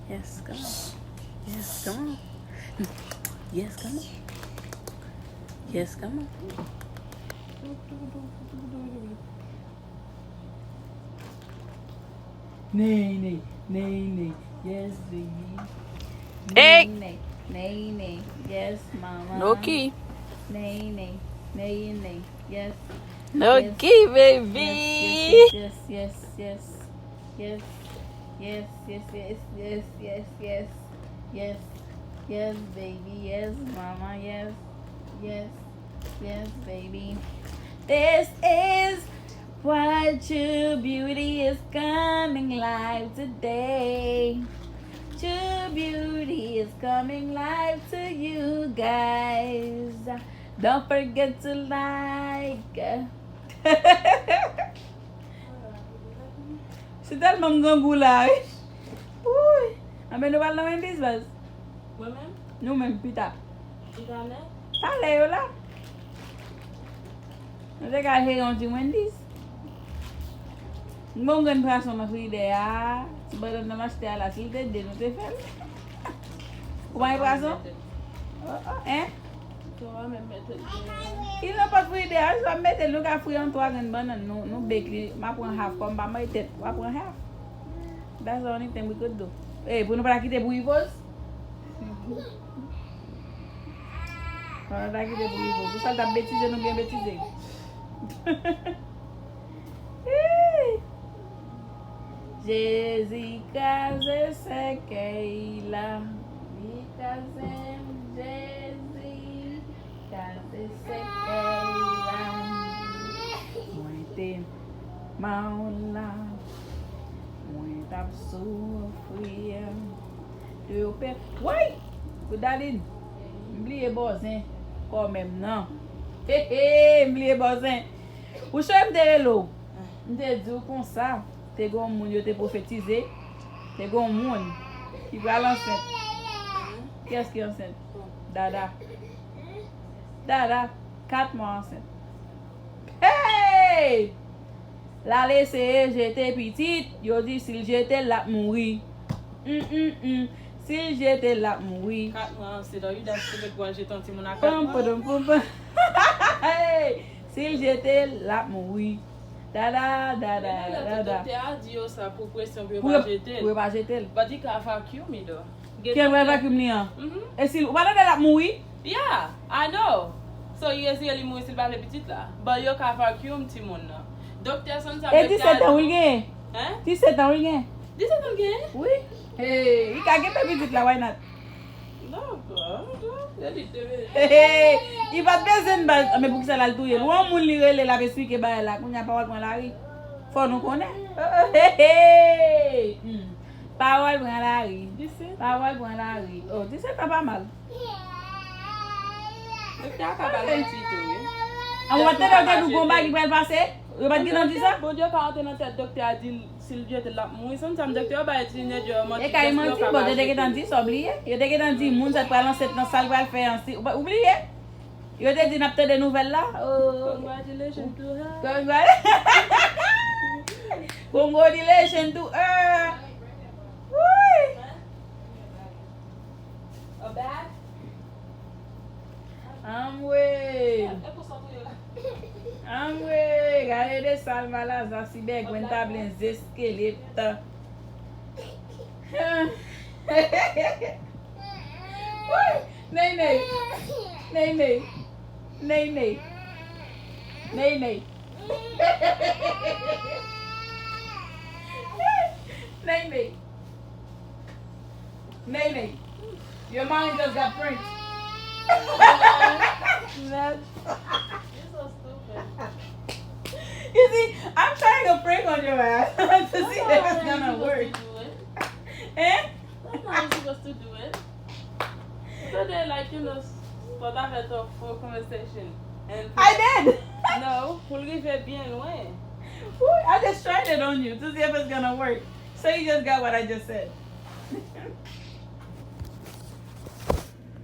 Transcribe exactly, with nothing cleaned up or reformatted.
Yes, come on. Yes, come on. Yes, come on. Yes, come on. Nene, Nene, yes, baby. Hey! Nene, Nene, yes, mama. No key. Nene, Nene, yes. No key, baby. Yes, yes, yes, yes, yes. Yes, yes, yes, yes, yes, yes, yes. Yes, yes, baby, yes, mama, yes, yes, yes, baby. This is what True Beauty is coming live today. True Beauty is coming live to you guys. Don't forget to like. Si tèlman m grangou la, wi. Wouy. Anben nou pral nan Wendy's, baz. Mwen menm? Nou menm, pita. Pita lè? Talè yo la. Nou te ka jere yon ti Wendy's. M gon grenn pwason nan frijidè a. Ti bannann nan m achte a la, si l te de, nou te fè l. Ou pa gen pwason? Oh, oh, hein? Ki nenpòt frijidè a, si w ap mete l, nou ka fri yon twa grenn bannann, nou, nou bake li. M a pran half, kòm m pa manje tèt, w a pran half. That's the only thing we could do. Ey, pou nou pa ta kite bouyi poz? Pou nou pa ta kite bouyi poz. Ou sa l t ap betize, nou byen betize. Ey! Jezi kraze sèkèy la. Li kraze m, Jezi kraze sèkèy la. Mwen te mawon la. Mwen t ap soufri. Yo pè. Woy! Koudalin. M bliye bòzen. Kòmèm nan. Hehe, m bliye bòzen. Ou sonje m te rele w? M te di w konsa, te gen yon moun yo te pwofetize, te gen yon moun ki pral ansent. Kiyès ki ansent? Dada. Dada, kat mwa ansent. Hey! L al eseye jete pitit, yo di si l jete l, l ap mouri. Mm, mm, mm. Si l jete l, l ap mouri. Kat mwa ansent, Yudas te mèt pral jete yon timoun a kat mwa. Pam, padam, pam, pam. Hey! Si l jete l, l ap mouri. Dada, dada, dada. Doktè a di yo sa pou presyon pou yo pa jete l. Pou yo pa jete l. But he can vacuum it though. Kiyès pral vacuum li an? Mhm. E si ou pa tande l ap mouri? Yeah, I know. So, li eseye li mouri si l pa vle pitit la. But yo ka vacuum timoun nan. Doktè Sansa. E disèt an wi l genyen? Hein? Disèt an wi l genyen? Disèt an l genyen? Wi. Hey, li ka genbe pitit la, why not? Dakò, dakò. Li pa t bezwen baz, men poukisa l al touye l? Ou yon moun li rele, l ap esplike bagay la, kounye a pawòl pran lari. Fò nou konnen. Hey, hey. Hmm. Pawòl pran lari. Pawòl pran lari. Oh, disèt an pa mal. Doktè a ka ba l manti tou, wi. An, ou pa t tande yo te di w gon bagay ki pral pase? Yo pa t gentan di sa? Bondye ka antre nan tèt doktè a, di l si l jete l, l ap mouri. Sanm sa m doktè yo bay teenager yo manti. E kay manti, bon, yo te gentan di sa, w bliye? Yo te gentan di moun sa t pral ansent nan sa l pral fè an, si, ou pa, ou bliye? Yo te di n ap tande nouvèl la. Oh. Congratulations to her. Congrat-, congratulations to her. Woy. A bag? Anmwe! Anmwe! Gade de sal malaza si bègwen tablen zeskelet. Ney, ney! Ney, ney! Ney, ney! Ney, ney! Ney, ney! Nene, your mom just got pranked. You're so stupid. You see, I'm trying to prank on your ass to see if it's gonna work. Eh? That's not how you're supposed to do it. That's not how you're supposed to do it. Tande, like, you know, s-, sot avè twòp fo conversation. And I did. No, pou l rive byen lwen. Ooh, I just tried it on you to see if it's gonna work. So you just got what I just said.